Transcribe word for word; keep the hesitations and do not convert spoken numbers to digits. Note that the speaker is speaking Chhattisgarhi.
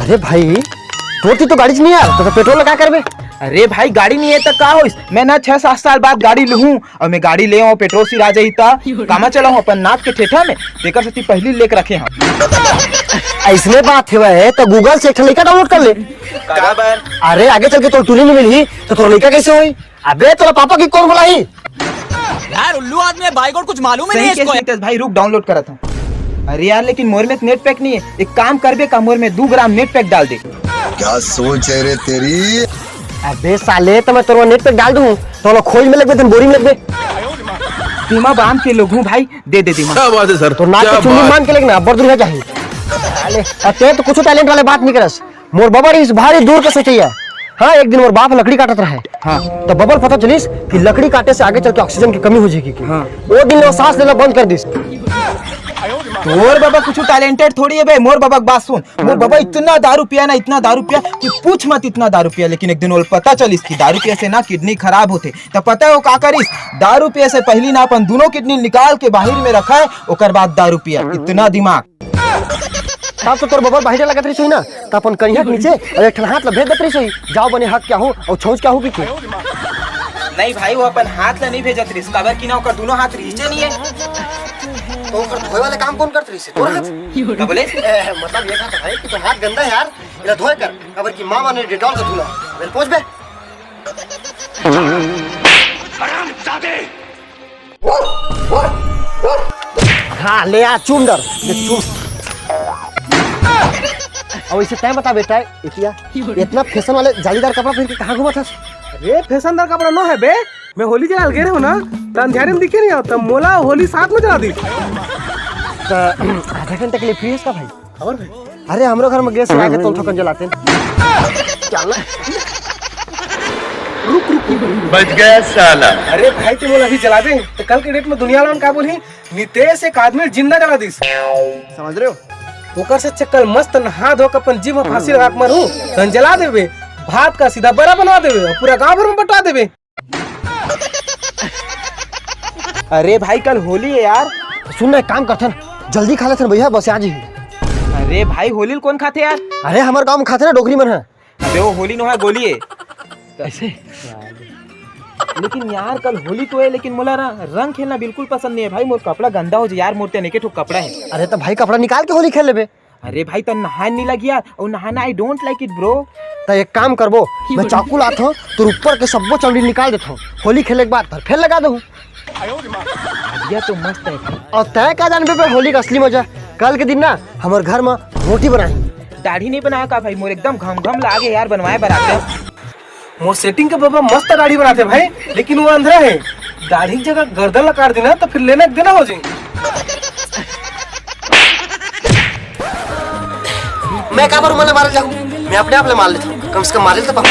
अरे भाई, तोर ती तो गाड़ी च नहीं यार, तो, तो पेट्रोल लगा करबे। अरे भाई, गाड़ी नहीं है तो का होइस? मैं ना छह सात साल बाद गाड़ी लूहूं, और मैं गाड़ी ले आऊं, पेट्रोल सिरा जाही ता कामा चलाऊं अपन नाक के ठेठा में, तेकर सेती पहली लेके रखे हंव। अइसने बात हे भाई, तो Google से एक ठन लइका download कर ले। काबर? अरे आगे चल के तोर टूरी नहीं मिलही तो तोर लइका कैसे होही? अबे तोला पापा की कौन बुलाही? यार उल्लू आदमी है, बाईगोड़ कुछ मालूम ही नहीं सही है इसको। कहे रितेश भाई, रुक download करत हंव। अरे यार, लेकिन मोर में नेट पैक नहीं है। एक काम करबे का, मोर में दू ग्राम नेट पैक डाल दे। क्या सोच है रे तेरी? अबे साले, तो मैं तोर नेट पैक डाल दूं, तो खोज में लगबे, धन बोरी में लगबे। दिमा बांध के लोग हूँ भाई, दे दे दिमा। क्या बात है सर, तो नाक के चुन्नी बांध के लेके ना, अब्बर दूर जाही। साले, अब ते तो कुछ टैलेंट वाले बात नहीं करस। मोर बबा रहिस भारी दूर के सोचइया। हाँ, एक दिन मोर बाप लकड़ी काटत रहे। हाँ। तो बबा ल पता चलिस कि लकड़ी काटे से आगे चल के ऑक्सीजन की कमी हो जाएगी। हाँ। वो दिन ले वो सांस लेना बंद कर दिस। तोर बबा कुछ टैलेंटेड थोड़ी है बे। मोर बबा के बात सुन। मोर बबा इतना दारू पिया ना, इतना दारू पिया कि पूछ मत, इतना दारू पिया। लेकिन एक दिन ओला पता चलिस कि दारू पिए से ना किडनी खराब होथे। तो पता है वो का करिस? दारू पिए से पहली ना अपन दोनों किडनी निकाल के बाहर में रखा है, ओकर बाद दारू पिया। इतना दिमाग। तब तो तोर बबा बाहिर लगत रहिस होही ना, त अपन करिहा के नीचे और एक ठन हाथ ला भेज देत रहिस होही, जाओ बने हक के आहू और छौंच के आहू कहिके। नहीं भाई, वो अपन हाथ ला नहीं भेजत रहिस, काबर कि ना ओकर दोनों हाथ रहिसे नहीं है। तो ओकर धोए वाले काम कौन करत रहिस? तोर हाथ? का बोले? ए, मतलब ये था भाई कि तोर हाथ गंदा है यार, इला धोए कर, काबर कि माँ माने डेटॉल का धुला। बेल पहुंच बे। हाँ, ले आ, चूम डर, ले चूम। अब इसे तय बता बेटा, इतिया, इतना फैशन वाले जालीदार कपड़ा पहन के कहाँ घूमत हस? अरे, फैशनदार कपड़ा नो है बे, मैं होली जलाल गे रहूं ना, त अंधियारे में दिखे नहीं आवत, त मोला होली साथ में जला दी। त आधा घंटा के लिए फ्री हस का भाई? और भाई? अरे, हमरो घर में गेस्ट आगे तो थोकन जलाते हैं। चल। रुक, रुक, रुक, रुक। बच गया साला। अरे भाई, तैं मोला अभी जलाबे, त कल के डेट में दुनिया वाला मन का बोलही, नितेश एक आदमी जिंदा जला दिस। समझ रहे हो? ओकर से अच्छा कल मस्त नहा धो के अपन जीभ में फांसी लगा के मरहूं, तहन जला देबे। भात का सीधा बरा बनवा देबे और पूरा गांव भर में बंटवा देबे। अरे भाई, कल होली है यार। सुन ना, एक काम करथन, जल्दी खा लेथन भैया, बस आ जी। अरे भाई, होली ल कौन खाथे यार? अरे, हमर गांव में खाथे ना डोकरी मन है। अबे, वो होली नोहा, गोली है। ऐसे? लेकिन यार, कल होली तो है, लेकिन मोला रा-, रंग खेलना बिल्कुल पसंद नहीं है भाई। मोर कपड़ा गंदा हो जाए यार, मोर तेने के ठो कपड़ा है। अरे, तो भाई, कपड़ा निकाल के होली खेल लेबे। अरे भाई, तन नहाए नहीं लगी यार, और नहाना I don't like it, bro। त एक काम करबो, मैं चाकू लात हूँ, तोर ऊपर के सब्बो चमड़ी निकाल देत हूँ। होली खेले के बाद फिर लगा दहूँ। आइडिया तो मस्त है भाई। और तय का जानबे बे होली का असली मजा? कल के दिन ना हमर घर में रोटी बनाही। दाढ़ी नहीं बनाया का भाई? मोर एकदम घम घम लागे यार, बनवाए बर आते। मोर सेटिंग के बबा मस्त दाढ़ी बनाथे भाई, लेकिन वो अंधरा है। दाढ़ी की जगह गर्दन ला काट देना तो फिर लेना देना हो जाए। मैं का बार उमन ला मारे जाहूं, मैं अपने आप ले मार लेता हूं, कम से कम मारे तो पाऊं।